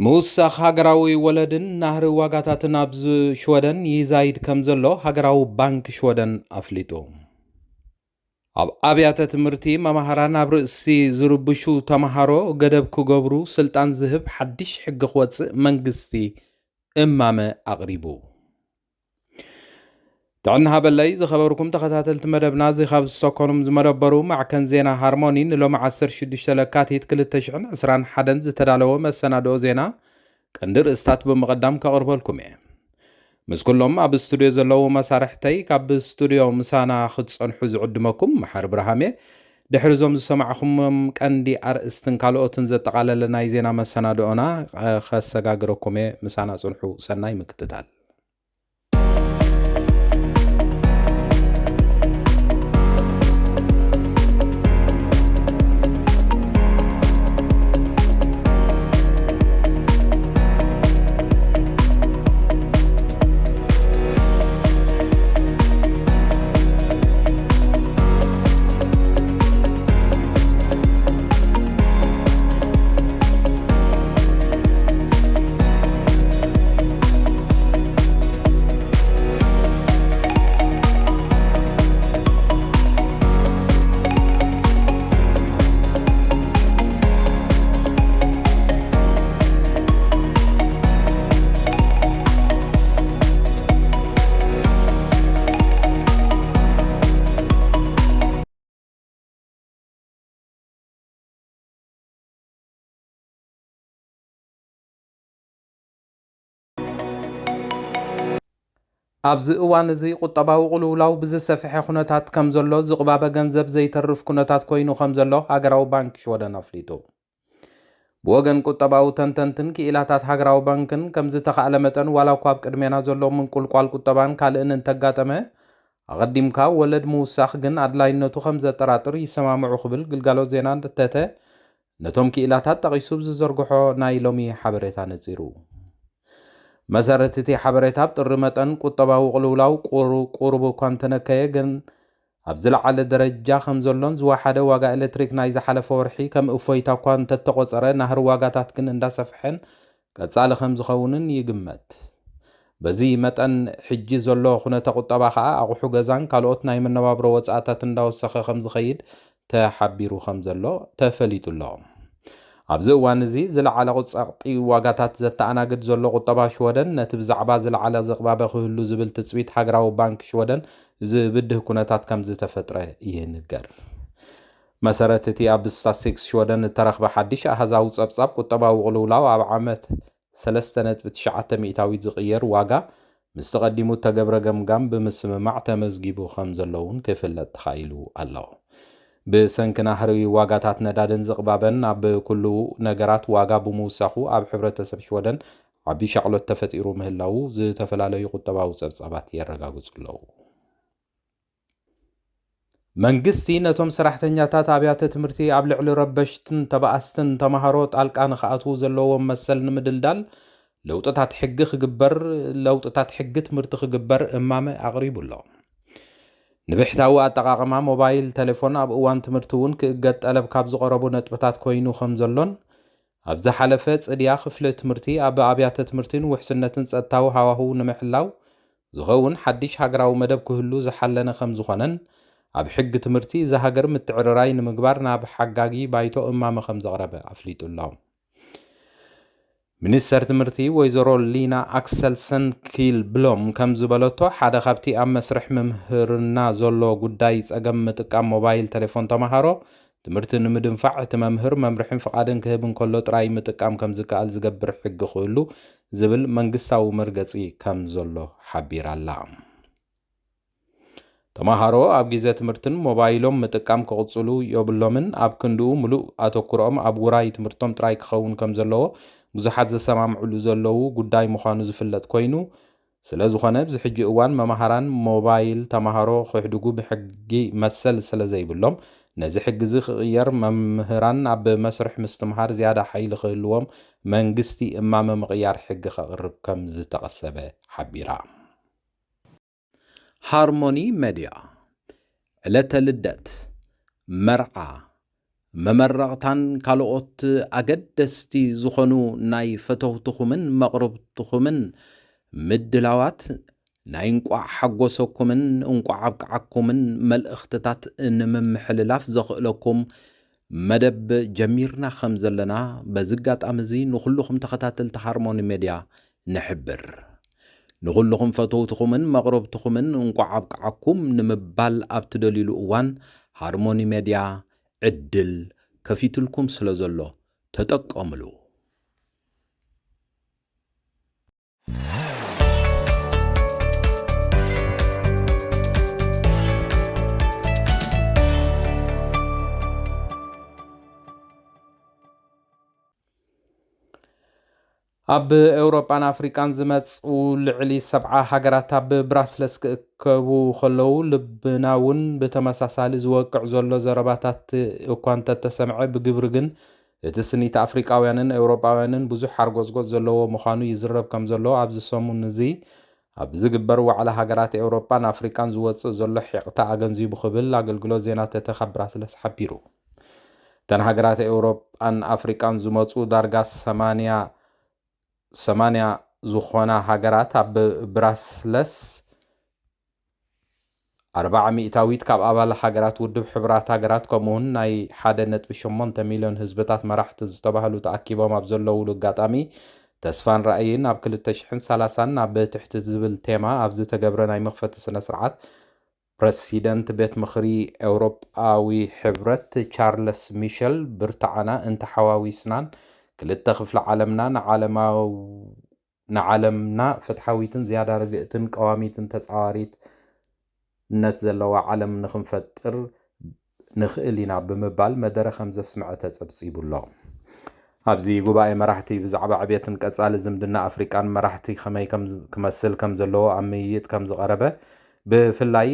ምውሳኽ ሃገራዊ ወለድን ናህሪ ዋጋታትን ኣብ ዝ-፣ ሽወደን ይዛይድ ከም ዘሎ ሃገራዊ ባንክ ሽወደን ኣፍሊጡ። ኣብ ኣብያተ ትምህርቲ መማህራን ኣብ ርእሲ ዝርብሹ ተማሃሮ ገደብ ክገብሩ ስልጣን ዝህብ ሓድሽ ሕጊ ክወጽእ መንግስቲ እማመ ኣቕሪቡ። ጥዕና ሃበለይ ዝኸበርኩም ተኸታተልቲ መደብና፣ እዚ ካብ ስቶኮልም ዝመደበሩ ማዕከን ዜና ሃርሞኒ ንሎሚ ዓሰርተ ሽዱሽተ ለካቲት ክልተ ሽሕን ዕስራን ሓደን ዝተዳለወ መሰናድኦ ዜና ቀንዲ ርእስታት ብምቕዳም ከቕርበልኩም እየ። ምስ ኩሎም ኣብ ስቱድዮ ዘለዉ መሳርሕተይ ካብ ስቱድዮ ምሳና ክትጸንሑ ዝዕድመኩም መሓሪ ብርሃም እየ። ድሕሪ እዞም ዝሰማዕኹሞም ቀንዲ ኣርእስትን ካልኦትን ዘጠቓለለ ናይ ዜና መሰናድኦና፣ እ፣ ከሰጋግረኩም እየ። ምሳና ጽንሑ። ሰናይ ምክትታል። ኣብዚ እዋን እዚ ቁጠባዊ ቅልውላው ብዝሰፍሐ ኩነታት ከም ዘሎ፣ ዝቕባበ ገንዘብ ዘይተርፍ ኩነታት ኮይኑ ከም ዘሎ ሃገራዊ ባንክ ሽወደን ኣፍሊጡ። ብወገን ቁጠባዊ ተንተንትን ክኢላታት ሃገራዊ ባንክን፣ ከም ዝተኻእለ መጠን ዋላ እኳ ኣብ ቅድሜና ዘሎ ምንቁልቋል ቁጠባን ካልእን እንተጋጠመ፣ ኣቐዲምካ ወለድ ምውሳኽ ግን ኣድላይነቱ ከም ዘጠራጥር ይሰማምዑ ክብል ግልጋሎት ዜና ተተ ነቶም ክኢላታት ጠቒሱ ብዝዘርግሖ ናይ ሎሚ ሓበሬታ ነጺሩ። መሰረት እቲ ሓበሬታ፣ ኣብ ጥሪ መጠን ቁጠባዊ ቅልውላው ቁሩ-፣ ቁሩብ እኳ እንተነከየ፣ ግን ኣብ ዝለዓለ ደረጃ ከም ዘሎን ዝወሓደ ዋጋ ኤሌክትሪክ ናይ ዝሓለፈ ወርሒ ከም እፎይታ እኳ እንተተቖጸረ፣ ናህሪ ዋጋታት ግን እንዳሰፍሐን ቀጻሊ ከም ዝኸውንን ይግመት። በዚ መጠን፣ ሕጂ ዘሎ ኩነተ ቁጠባ ከኣ ኣቑሑ ገዛን ካልኦት ናይ መነባብሮ ወጻእታት እንዳወሰኸ ከም ዝኸይድ ተሓቢሩ ከም ዘሎ ተፈሊጡ ኣሎ። ኣብዚ እዋን እዚ ዝለዓለ ጸቕጢ ዋጋታት ዘተኣናግድ ዘሎ ቁጠባ ሽወደን፣ ነቲ ብዛዕባ ዝለዓለ ዝቕባበ ክህሉ ዝብል ትጽቢት ሃገራዊ ባንክ ሽወደን ዝብድህ ኩነታት ከም ዝተፈጥረ ይንገር። መሰረት እቲ ኣብ ስታትስቲክስ ሽወደን እተረኽበ ሓድሽ ኣሃዛዊ ጸብጻብ፣ ቁጠባዊ ቅልውላው ኣብ ዓመት ሰለስተ ነጥቢ ትሽዓተ ሚእታዊት ዝቕየር ዋጋ ምስቲ ቀዲሙ እተገብረ ገምጋም ብምስምማዕ ተመዝጊቡ ከም ዘሎ እውን ክፍለጥ ተኻኢሉ ኣሎ። ብሰንኪ ናህሪ ዋጋታት ነዳድን ዝቕባበን፣ ኣብ ኩሉ ነገራት ዋጋ ብምውሳኹ፣ ኣብ ሕብረተሰብ ሽወደን ዓቢ ሻቕሎት ተፈጢሩ ምህላዉ ዝተፈላለዩ ቁጠባዊ ጸብጻባት የረጋግጹ ኣለዉ። መንግስቲ ነቶም ሰራሕተኛታት ኣብያተ ትምህርቲ ኣብ ልዕሊ ረበሽትን ተባኣስትን ተማሃሮ ጣልቃ ንኽኣትዉ ዘለዎም መሰል ንምድልዳል ለውጥታት ሕጊ ክግበር፣ ለውጥታት ሕጊ ትምህርቲ ክግበር እማመ ኣቕሪቡ ኣሎ። ንብሕታዊ ኣጠቓቕማ ሞባይል ቴሌፎን ኣብ እዋን ትምህርቲ እውን ክእገድ ጠለብ ካብ ዝቐረቡ ነጥብታት ኮይኑ ከም ዘሎን፣ ኣብ ዝሓለፈ ጽድያ ክፍሊ ትምህርቲ ኣብ ኣብያተ ትምህርትን ውሕስነትን ጸጥታዊ ሃዋህው ንምሕላው ዝኸውን ሓድሽ ሃገራዊ መደብ ክህሉ ዝሓለነ ከም ዝኾነን፣ ኣብ ሕጊ ትምህርቲ እዛ ሃገር ምትዕርራይ ንምግባር ናብ ሓጋጊ ባይቶ እማመ ከም ዘቕረበ ኣፍሊጡ ኣሎ። ሚኒስተር ትምህርቲ ወይዘሮ ሊና ኣክሰልሰን ኪል ብሎም ከም ዝበለቶ፣ ሓደ ካብቲ ኣብ መስርሕ ምምህርና ዘሎ ጉዳይ ጸገም ምጥቃም ሞባይል ቴሌፎን ተማሃሮ፣ ትምህርቲ ንምድንፋዕ እቲ መምህር መምርሕን ፍቓድን ክህብ እንከሎ ጥራይ ምጥቃም ከም ዝከኣል ዝገብር ሕጊ ክህሉ ዝብል መንግስታዊ መርገጺ ከም ዘሎ ሓቢራ ኣላ። ተማሃሮ ኣብ ግዜ ትምህርትን ሞባይሎም ምጥቃም ክቕጽሉ የብሎምን፣ ኣብ ክንድኡ ምሉእ ኣተኩሮኦም ኣብ ውራይ ትምህርቶም ጥራይ ክኸውን ከም ዘለዎ ብዙሓት ዝሰማምዕሉ ዘለዉ ጉዳይ ምዃኑ ዝፍለጥ ኮይኑ፣ ስለ ዝኾነ ኣብዚ ሕጂ እዋን መማህራን ሞባይል ተማሃሮ ክሕድጉ ብሕጊ መሰል ስለ ዘይብሎም፣ ነዚ ሕጊ እዚ ክቕየር፣ መምህራን ኣብ መስርሕ ምስትምሃር ዝያዳ ሓይሊ ክህልዎም መንግስቲ እማመ ምቕያር ሕጊ ከቕርብ ከም ዝተቐሰበ ሓቢራ። ሃርሞኒ መድያ፣ ዕለተ ልደት፣ መርዓ፣ መመረቕታን ካልኦት ኣገደስቲ ዝኾኑ ናይ ፈተውትኹምን መቕርብትኹምን ምድላዋት ናይ እንቋዕ ሓጎሰኩምን እንቋዕ ኣብቅዓኩምን መልእኽትታት ንምምሕልላፍ ዘኽእለኩም መደብ ጀሚርና ከም ዘለና በዚ ኣጋጣሚ እዚ ንኹልኹም ተኸታተልቲ ሃርሞኒ ሜድያ ንሕብር። ንኹልኹም ፈተውትኹምን መቕረብትኹምን እንቋዕ ኣብቅዓኩም ንምባል ኣብ ትደልዩሉ እዋን ሃርሞኒ ሜድያ ዕድል ከፊትልኩም ስለ ዘሎ ተጠቀምሉ። ኣብ ኤውሮጳን ኣፍሪቃን ዝመጽኡ ልዕሊ ሰብዓ ሃገራት ኣብ ብራስለስ ክእከቡ ከለዉ፣ ልብና እውን ብተመሳሳሊ ዝወቅዕ ዘሎ ዘረባታት እኳ እንተተሰምዐ፣ ብግብሪ ግን እቲ ስኒት ኣፍሪቃውያንን ኤውሮጳውያንን ብዙሕ ሓርጎጽጎጽ ዘለዎ ምዃኑ ይዝረብ ከም ዘሎ ኣብዚ ሰሙን እዚ ኣብ ዝግበር ዋዕላ ሃገራት ኤውሮጳን ኣፍሪቃን ዝወጽእ ዘሎ ሒቕታ ኣገንዚቡ ክብል ኣገልግሎት ዜና ተተ ካብ ብራስለስ ሓቢሩ። እተን ሃገራት ኤውሮጳን ኣፍሪቃን ዝመጹ ዳርጋ ሰማንያ፣ ሰማንያ ዝኾና ሃገራት ኣብ ብራስለስ ኣርባዓ ሚእታዊት ካብ ኣባል ሃገራት ውድብ ሕቡራት ሃገራት ከምኡውን ናይ ሓደ ነጥቢ ሸሞንተ ሚልዮን ህዝብታት መራሕቲ ዝተባህሉ ተኣኪቦም ኣብ ዘለውሉ ኣጋጣሚ፣ ተስፋን ራእይን ኣብ ክልተ ሽሕን ሰላሳን ኣብ ትሕቲ ዝብል ቴማ ኣብ ዝተገብረ ናይ መኽፈቲ ስነ ስርዓት፣ ፕረሲደንት ቤት ምኽሪ ኤውሮጳዊ ሕብረት ቻርለስ ሚሸል፣ ብርታዓና እንተሓዋዊስናን ክልተ ክፍለ ዓለምና ንዓለማው-፣ ንዓለምና ፍትሓዊትን ዝያዳ ርግእትን ቀዋሚትን ተጻዋሪትነት ዘለዋ ዓለም ንኽንፈጥር ንኽእል ኢና ብምባል መደረ ከም ዘስምዐ ተጸብጺቡ ኣሎ። ኣብዚ ጉባኤ መራሕቲ ብዛዕባ ዕብየትን ቀጻሊ ዝምድና ኣፍሪቃን መራሕቲ ከመይ ከም ክመስል ከም ዘለዎ ኣብ ምይይጥ ከም ዝቐረበ፣ ብፍላይ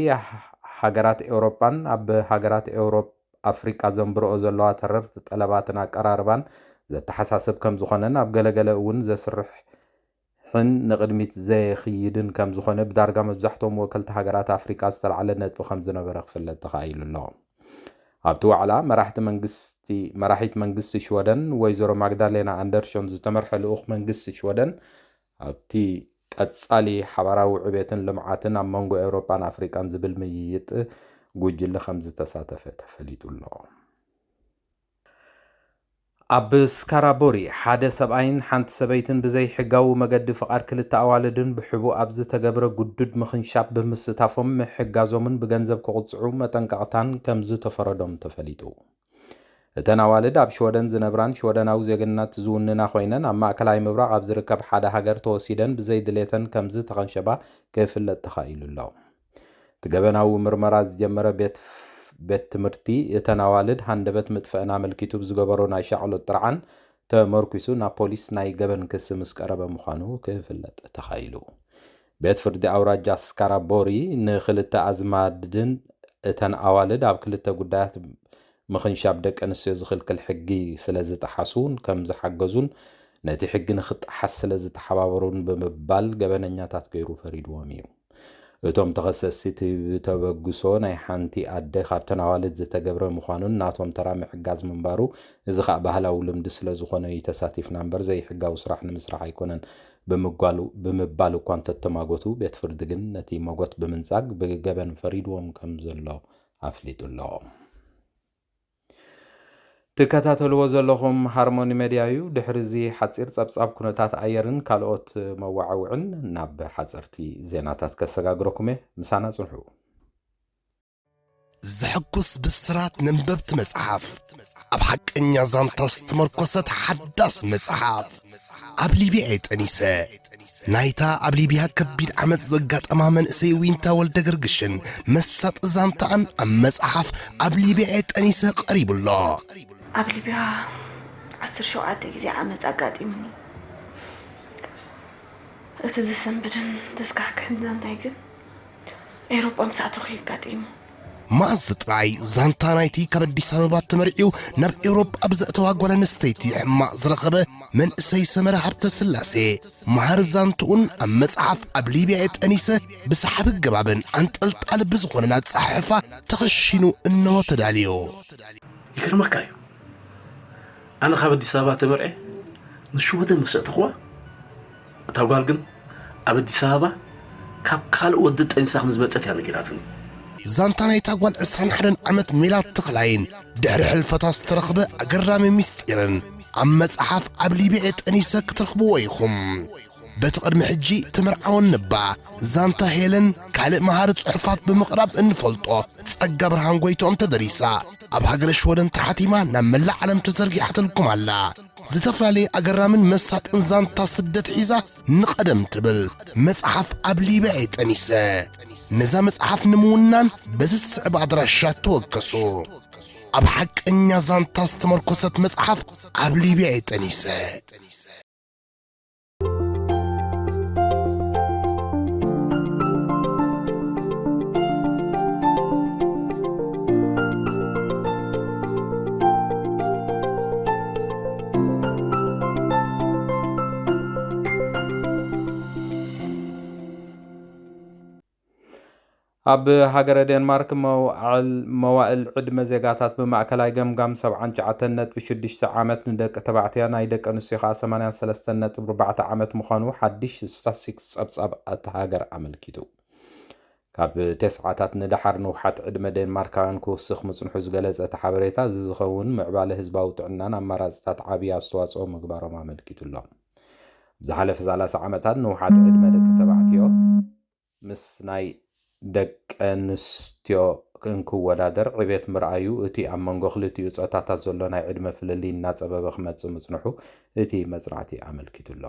ሃገራት ኤውሮጳን ኣብ ሃገራት ኤውሮፕ ኣፍሪቃ ዘንብርኦ ዘለዋ ተረርቲ ጠለባትን ኣቀራርባን ዘተሓሳስብ ከም ዝኾነን ኣብ ገለገለ እውን ዘስርሕን ንቕድሚት ዘየኽይድን ከም ዝኾነ ብዳርጋ መብዛሕትኦም ወከልቲ ሃገራት ኣፍሪቃ ዝተላዕለ ነጥቢ ከም ዝነበረ ክፍለጥ ተኻኢሉ ኣሎ። ኣብቲ ዋዕላ መራሕቲ መንግስቲ፣ መራሒት መንግስቲ ሽወደን ወይዘሮ ማግዳሌና ኣንደርሾን ዝተመርሐ ልኡኽ መንግስቲ ሽወደን ኣብቲ ቀጻሊ ሓባራዊ ዕቤትን ልምዓትን ኣብ መንጎ ኤውሮጳን ኣፍሪቃን ዝብል ምይይጥ ጉጅለ ከም ዝተሳተፈ ተፈሊጡ ኣሎ። ኣብ ስካራቦሪ ሓደ ሰብኣይን ሓንቲ ሰበይትን ብዘይሕጋዊ መገዲ ፍቓድ ክልተ ኣዋልድን ብሕቡእ ኣብ ዝተገብረ ግዱድ ምኽንሻብ ብምስታፎም ምሕጋዞምን ብገንዘብ ክቕጽዑ መጠንቀቕታን ከም ዝተፈረዶም ተፈሊጡ። እተን ኣዋልድ ኣብ ሽወደን ዝነብራን ሽወደናዊ ዜግነት ዝውንና ኮይነን፣ ኣብ ማእከላይ ምብራቕ ኣብ ዝርከብ ሓደ ሃገር ተወሲደን ብዘይ ድሌተን ከም ዝተኸንሸባ ክፍለጥ ተኻኢሉ ኣሎ። እቲ ገበናዊ ምርመራ ዝጀመረ ቤት፣ ቤት ትምህርቲ፣ እተን ኣዋልድ ሃንደበት ምጥፍአን ኣመልኪቱ ብዝገበሮ ናይ ሻቕሎት ጥርዓን ተመርኲሱ ናብ ፖሊስ ናይ ገበን ክሲ ምስ ቀረበ ምዃኑ ክፍለጥ ተኻኢሉ። ቤት ፍርዲ ኣውራጃ ስካራቦሪ ንኽልተ ኣዝማድን እተን ኣዋልድ ኣብ ክልተ ጉዳያት ምኽንሻብ ደቂ ኣንስትዮ ዝኽልክል ሕጊ ስለ ዝጠሓሱን ከም ዝሓገዙን ነቲ ሕጊ ንኽጠሓስ ስለ ዝተሓባበሩን ብምባል ገበነኛታት ገይሩ ፈሪድዎም እዩ። እቶም ተኸሰስቲ እቲ ብተበግሶ ናይ ሓንቲ ኣደ ካብተን ኣዋልድ ዝተገብረ ምዃኑን ናቶም ተራ ምሕጋዝ ምንባሩ፣ እዚ ኸኣ ባህላዊ ልምዲ ስለ ዝኾነ እዩ ተሳቲፍና እምበር ዘይሕጋዊ ስራሕ ንምስራሕ ኣይኮነን ብምጓሉ-፣ ብምባል እኳ እንተተማጎቱ፣ ቤት ፍርዲ ግን ነቲ መጎት ብምንጻግ ብገበን ፈሪድዎም ከም ዘሎ ኣፍሊጡ ኣሎ። ትከታተልዎ ዘለኹም ሃርሞኒ ሜድያ እዩ። ድሕሪ እዚ ሓጺር ጸብጻብ ኩነታት ኣየርን ካልኦት መወዓውዕን ናብ ሓጸርቲ ዜናታት ከሰጋግረኩም እየ። ምሳና ጽንሑ። ዘሐጉስ ብስራት ነንበብቲ መጽሓፍ፣ ኣብ ሓቀኛ ዛንታ ዝተመርኮሰት ሓዳስ መጽሓፍ። ኣብ ሊብያ እየ ጠኒሰ። ናይታ ኣብ ሊብያ ከቢድ ዓመጽ ዘጋጠማ መንእሰይ ዊንታ ወልደ ገርግሽን መሳጢ ዛንታኣን ኣብ መጽሓፍ ኣብ ሊብያ እየ ጠኒሰ ቀሪቡ ኣሎ። ኣብ ሊብያ ዓሰርተ ሸውዓተ ግዜ ዓመጽ ኣጋጢሙኒ። እቲ ዘሰንብድን ዘስካሕክሕን ዛንታይ ግን ኤውሮጳ ምስ ኣተኹ እዩ ኣጋጢሙ። መኣዝ ጥራይ ዛንታ ናይቲ ካብ ኣዲስ ኣበባ ተመርዕዩ ናብ ኤውሮጳ ብዘእተዋ ጓል ኣንስተይቲ ሕማቕ ዝረኸበ መንእሰይ ሰመረ ሃብተ ስላሴ መሃሪ ዛንትኡን ኣብ መጽሓፍ ኣብ ሊብያ እየ ጠኒሰ ብሰሓቢ ኣገባብን ኣንጠልጣሊ ብዝኾነን ኣጸሓሕፋ ተኸሺኑ እነሆ ተዳልዩ። ይገርመካ እዩ፣ ኣነ ካብ ኣዲስ ኣበባ ተመርዐ ንሽወደን ምስ ኣእተኽዋ፣ እታ ጓል ግን ኣብ ኣዲስ ኣበባ ካብ ካልእ ወዲ ጠኒሳ ከም ዝመጸት እያ ነጊራትኒ። ዛንታ ናይታ ጓል ዕስራን ሓደን ዓመት ሜላት ተኽላይን ድሕሪ ሕልፈታ ዝተረኽበ ኣገራሚ ምስጢርን ኣብ መጽሓፍ ኣብ ሊብያ ጠኒሰ ክትረኽብዎ ኢኹም። በቲ ቅድሚ ሕጂ ትምርዓወን እባ ዛንታ ሄለን ካልእ መሃሪ ጽሑፋት ብምቕራብ እንፈልጦ ጸጋ ብርሃን ጎይትኦም ተደሪሳ፣ ኣብ ሃገረ ሽወደን ተሓቲማ ናብ መላእ ዓለም ተዘርጊሓትልኩም ኣላ። ዝተፈላለየ ኣገራምን መሳጥን ዛንታ ስደት ሒዛ ንቐደም ትብል መጽሓፍ ኣብ ሊብያ እየ ጠኒሰ። ነዛ መጽሓፍ ንምውናን በዚ ዝስዕብ ኣድራሻ ተወከሱ። ኣብ ሓቀኛ ዛንታ ዝተመርኮሰት መጽሓፍ ኣብ ሊብያ እየ ጠኒሰ። ኣብ ሃገረ ዴንማርክ መዋዕል መዋእል ዕድመ ዜጋታት ብማእከላይ ገምጋም ሰብዓን ትሽዓተን ነጥቢ ሽዱሽተ ዓመት ንደቂ ተባዕትዮ፣ ናይ ደቂ ኣንስትዮ ከኣ ሰማንያን ሰለስተን ነጥቢ ኣርባዕተ ዓመት ምዃኑ ሓድሽ ስታትስቲክስ ጸብጻብ እታ ሃገር ኣመልኪቱ። ካብ ተስዓታት ንደሓር ንውሓት ዕድመ ዴንማርካውያን ክውስኽ ምጽንሑ ዝገለጸ እቲ ሓበሬታ፣ እዚ ዝኸውን ምዕባለ ህዝባዊ ጥዕናን ኣማራጽታት ዓቢ ኣስተዋጽኦ ምግባሮም ኣመልኪቱ ኣሎ። ዝሓለፈ ሰላሳ ዓመታት ንውሓት ዕድመ ደቂ ተባዕትዮ ምስ ናይ ደቂ ኣንስትዮ እንክወዳደር ዕቤት ምርኣዩ፣ እቲ ኣብ መንጎ ክልቲኡ ጾታታት ዘሎ ናይ ዕድመ ፍልልይ እናጸበበ ክመጽእ ምጽንሑ እቲ መጽናዕቲ ኣመልኪቱ ኣሎ።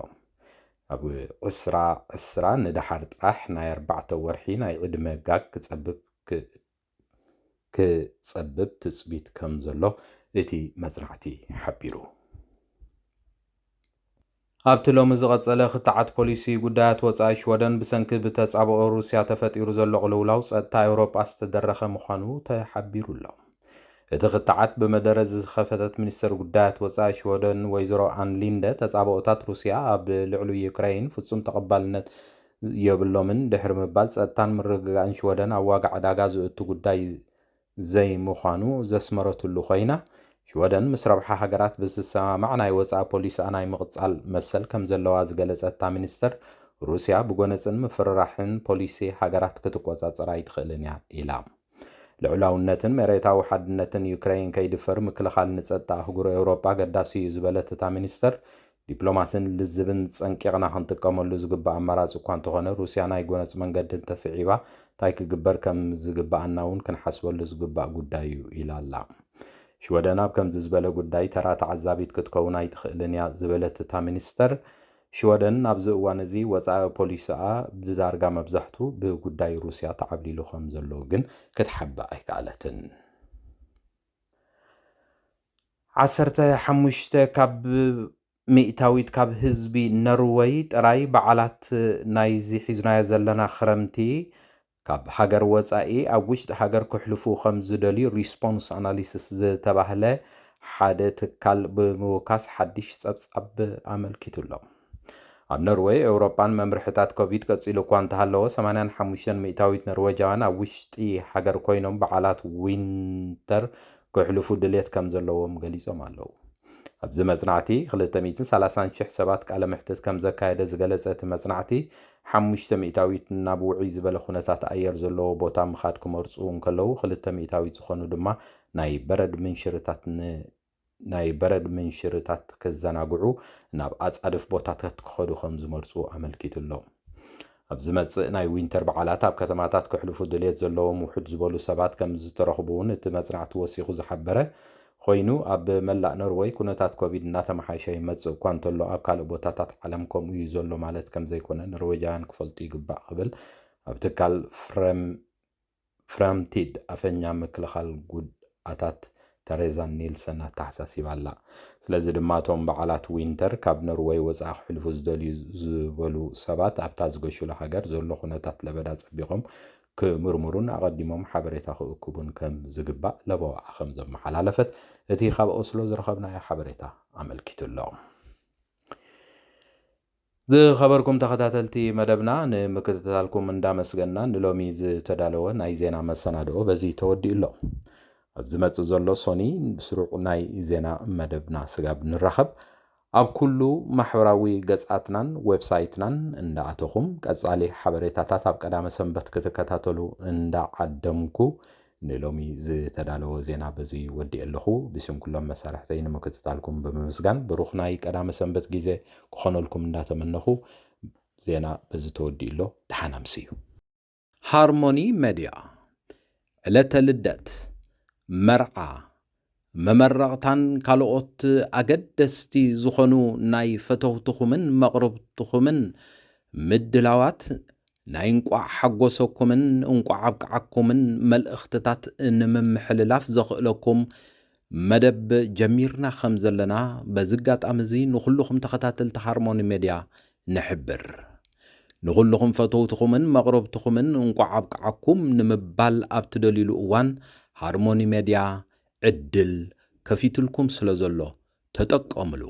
ኣብ ዕስራ ዕስራ ንደሓር ጥራሕ ናይ ኣርባዕተ ወርሒ ናይ ዕድመ ጋግ ክጸብብ ክ-፣ ክጸብብ ትጽቢት ከም ዘሎ እቲ መጽናዕቲ ሓቢሩ። ኣብቲ ሎሚ ዝቐጸለ ክትዓት ፖሊሲ ጉዳያት ወጻኢ ሽወደን ብሰንኪ ብተጻብኦ ሩስያ ተፈጢሩ ዘሎ ቅልውላው ጸጥታ ኤውሮጳ ዝተደረኸ ምዃኑ ተሓቢሩ ኣሎ። እቲ ክትዓት ብመደረ ዝኸፈተት ሚኒስተር ጉዳያት ወጻኢ ሽወደን ወይዘሮ ኣን ሊንደ፣ ተጻብኦታት ሩስያ ኣብ ልዕሊ ዩክረይን ፍጹም ተቐባልነት የብሎምን ድሕሪ ምባል፣ ጸጥታን ምርግጋእን ሽወደን ኣብ ዋጋ ዕዳጋ ዝእቱ ጉዳይ ዘይምዃኑ ዘስመረትሉ ኮይና፣ ሽወደን ምስ ረብሓ ሃገራት ብዝሰማማዕ ናይ ወጻኢ ፖሊሲኣ ናይ ምቕጻል መሰል ከም ዘለዋ ዝገለጸት እታ ሚኒስተር፣ ሩስያ ብጎነጽን ምፍርራሕን ፖሊሲ ሃገራት ክትቆጻጸር ኣይትኽእልን እያ ኢላ። ልዑላውነትን መሬታዊ ሓድነትን ዩክረይን ከይድፈር ምክልኻል ንጸጥታ ኣህጉር ኤውሮጳ ኣገዳሲ እዩ ዝበለት እታ ሚኒስተር፣ ዲፕሎማስን ልዝብን ጸንቂቕና ክንጥቀመሉ ዝግባእ ኣማራጺ እኳ እንተኾነ፣ ሩስያ ናይ ጎነጽ መንገዲ እንተስዒባ እንታይ ክግበር ከም ዝግባኣና እውን ክንሓስበሉ ዝግባእ ጉዳይ እዩ ኢላ ኣላ። ሽወደን ኣብ ከምዚ ዝበለ ጉዳይ ተራ ተዓዛቢት ክትከውን ኣይትኽእልን እያ ዝበለት እታ ሚኒስተር፣ ሽወደን ኣብዚ እዋን እዚ ወጻኢ ፖሊሲኣ ብዳርጋ መብዛሕቱ ብጉዳይ ሩስያ ተዓብሊሉ ከም ዘሎ ግን ክትሓብእ ኣይከኣለትን። ዓሰርተ ሓሙሽተ ካብ ሚእታዊት ካብ ህዝቢ ኖርወይ ጥራይ በዓላት ናይዚ ሒዝናዮ ዘለና ክረምቲ ካብ ሃገር ወጻኢ ኣብ ውሽጢ ሃገር ክሕልፉ ከም ዝደልዩ ሪስፖንስ ኣናሊሲስ ዝተባህለ ሓደ ትካል ብምውካስ ሓድሽ ጸብጻብ ኣመልኪቱ ኣሎ። ኣብ ኖርወይ፣ ኤውሮጳን መምርሕታት ኮቪድ ቀጺሉ እኳ እንተሃለወ፣ ሰማንያን ሓሙሽተን ሚእታዊት ኖርወጃውያን ኣብ ውሽጢ ሃገር ኮይኖም በዓላት ዊንተር ክሕልፉ ድሌት ከም ዘለዎም ገሊጾም ኣለዉ። ኣብዚ መጽናዕቲ፣ ክልተ ሚእትን ሰላሳን ሽሕ ሰባት ቃለ መሕትት ከም ዘካየደ ዝገለጸ እቲ መጽናዕቲ፣ ሓሙሽተ ሚእታዊት ናብ ውዑይ ዝበለ ኩነታት ኣየር ዘለዎ ቦታ ምኻድ ክመርጹ እንከለዉ፣ ክልተ ሚእታዊት ዝኾኑ ድማ ናይ በረድ ምንሽርታት ን-፣ ናይ በረድ ምንሽርታት ክዘናግዑ ናብ ኣጻድፍ ቦታታት ክኸዱ ከም ዝመርጹ ኣመልኪቱ ኣሎ። ኣብ ዝመጽእ ናይ ዊንተር በዓላት ኣብ ከተማታት ክሕልፉ ድሌት ዘለዎም ውሑድ ዝበሉ ሰባት ከም ዝተረኽቡ እውን እቲ መጽናዕቲ ወሲኹ ዝሓበረ ኮይኑ፣ ኣብ መላእ ኖርወይ ኩነታት ኮቪድ እናተመሓየሸ ይመጽእ እኳ እንተሎ፣ ኣብ ካልእ ቦታታት ዓለም ከምኡ እዩ ዘሎ ማለት ከም ዘይኮነ ኖርወጃውያን ክፈልጡ ይግባእ ክብል ኣብ ትካል ፍረም-፣ ፍረምቲድ ኣፈኛ ምክልኻል ጉድኣታት ተሬዛ ኒልሰን ኣተሓሳሲባ ኣላ። ስለዚ ድማ እቶም በዓላት ዊንተር ካብ ኖርወይ ወጻኢ ክሕልፉ ዝደልዩ ዝበሉ ሰባት ኣብታ ዝገሹላ ሃገር ዘሎ ኩነታት ለበዳ ጸቢቖም ክምርምሩን ኣቐዲሞም ሓበሬታ ክእክቡን ከም ዝግባእ ለበዋኣ ከም ዘመሓላለፈት እቲ ካብ ኦስሎ ዝረኸብናዮ ሓበሬታ ኣመልኪቱ ኣሎ። ዝኸበርኩም ተኸታተልቲ መደብና፣ ንምክትታልኩም እንዳመስገና፣ ንሎሚ ዝተዳለወ ናይ ዜና መሰናድኦ በዚ ተወዲኡ ኣሎ። ኣብ ዝመጽእ ዘሎ ሶኒ ብስሩዕ ናይ ዜና መደብና ስጋብ ንራኸብ፣ ኣብ ኩሉ ማሕበራዊ ገጻትናን ዌብሳይትናን እንዳኣተኹም ቀጻሊ ሓበሬታታት ኣብ ቀዳመ ሰንበት ክትከታተሉ እንዳዓደምኩ፣ ንሎሚ ዝተዳለወ ዜና በዚ ወዲኤ ኣለኹ። ብስም ኩሎም መሳርሕተይ ንምክትታልኩም ብምምስጋን፣ ብሩኽ ናይ ቀዳመ ሰንበት ግዜ ክኾነልኩም እንዳተመነኹ፣ ዜና በዚ ተወዲኡ ኣሎ። ደሓን ኣምስዩ። ሃርሞኒ ሜድያ፣ ዕለተ ልደት፣ መርዓ፣ መመረቕታን ካልኦት ኣገደስቲ ዝኾኑ ናይ ፈተውትኹምን መቕርብትኹምን ምድላዋት፣ ናይ እንቋዕ ሓጎሰኩምን እንቋዕ ኣብቅዓኩምን መልእኽትታት ንምምሕልላፍ ዘኽእለኩም መደብ ጀሚርና ከም ዘለና፣ በዚ ኣጋጣሚ እዚ ንኹልኹም ተኸታተልቲ ሃርሞኒ ሜድያ ንሕብር። ንኹልኹም ፈተውትኹምን መቕረብትኹምን እንቋዕ ኣብቅዓኩም ንምባል ኣብ ትደልዩሉ እዋን፣ ሃርሞኒ ሜድያ ዕድል ከፊትልኩም ስለ ዘሎ ተጠቀምሉ።